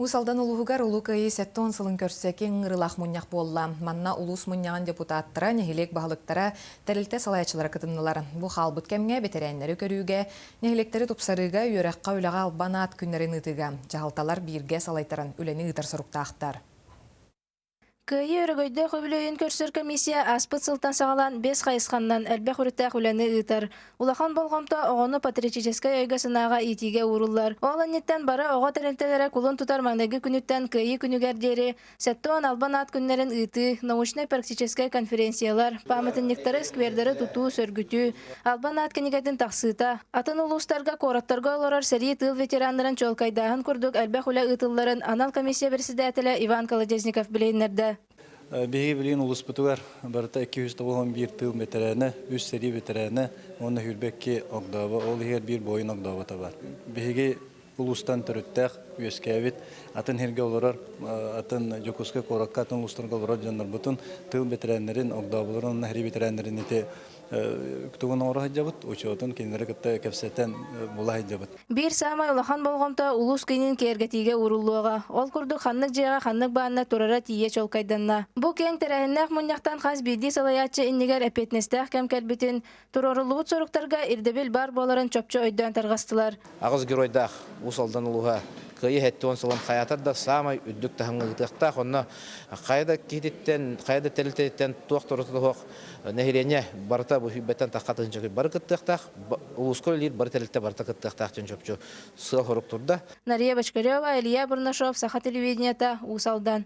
Уус Алдан улууһугар Улуу Кыайыы 70 сылын көрсө киэҥ ыҥырыылаах мунньах буолла. Манна улуус мунньаҕын депутаттара, нэһилиэк баһылыктара, тэрилтэ салайааччылара кытыннылар. Бу хаалбыт кэмҥэ бэтэрээннэри көрүүгэ, нэһилиэктэри тупсарыыга, үөрэххэ, үлэҕэ албан аат күннэрин ыытыыга дьаһалталар бииргэ салайтаран үлэни ыытар соруктаахтар. Кыайыы өрөгөйдөөх үбүлүөйүн көрсөр комиссия ааспыт сылтан саҕалаан биэс хайысханнан элбэх өрүттээх үлэни ыытар. Улахан болҕомто оҕону патриотическай өйгө-санааҕа иитиигэ ууруллар. Ол инниттэн бары оҕо тэрилтэлэрэ кулун тутар маҥнайгы күнүттэн Кыайыы күнүгэр диэри 70 албан аат күннэрин ыытыы, научнай-практическай конференциялар, пааматынньыктары, сквердэри тутуу, сөргүтүү, албан аат кинигэтин тахсыыта, атын улуустарга, куораттарга олорор сэрии тыыл ветераннарын чуолкайдааһын курдук элбэх үлэ ыытылларын анал комиссия председателэ Иван Колодезников билиһиннэрдэ. Биһиги билигин улууспутугар барыта 291 тыыл бэтэрээнэ, үс сэрии бэтэрээнэ уонна 22 огдообо, ол иһигэр биир буойун огдообото бар. Биһиги улуустан төрүттээх, үөскээбит, атын сиргэ олорор, атын Дьокуускай куоракка, атын улуустарга олорор дьоннорбутун, тыыл бэтэрээннэрин, огдооболорун уонна сэрии бэтэрээннэрин ити тугун оҥоро сылдьабыт, учуотун кинилэри кытта кэпсэтэн була сылдьабыт. Биир саамай улахан болҕомто улуус киинин киэргэтиигэ ууруллуоҕа. Ол курдук ханнык дьиэҕэ ханнык баанна турара тиийэ чуолкайданна. Бу киэҥ тэрээһиннээх мунньахтан хас биирдии салайааччы иннигэр эппиэтинэстээх кэм кэлбитин, туруоруллубут соруктарга ирдэбил баар буоларын чопчу өйдөөн тарҕастылар. Аҕыс геройдаах Уус Алдан улууһа Кыайыы 70 сылын хайаатар да саамай үрдүк таһымҥа ыытыахтаах. Онно хайа да киһититтэн, хайа да тэрилтэтиттэн туох да уратыта суох нэһилиэнньэ барыта бу сүүрбэттэн тахха тыһыынча бары кыттыахтаах, улууска үлэлиир бары тэрилтэ барыта кыттыахтаах диэн чопчу сыал-сорук турда. Нария Бочкарева, Илья Бурнашов, Саха телевидениета, Уус Алдан.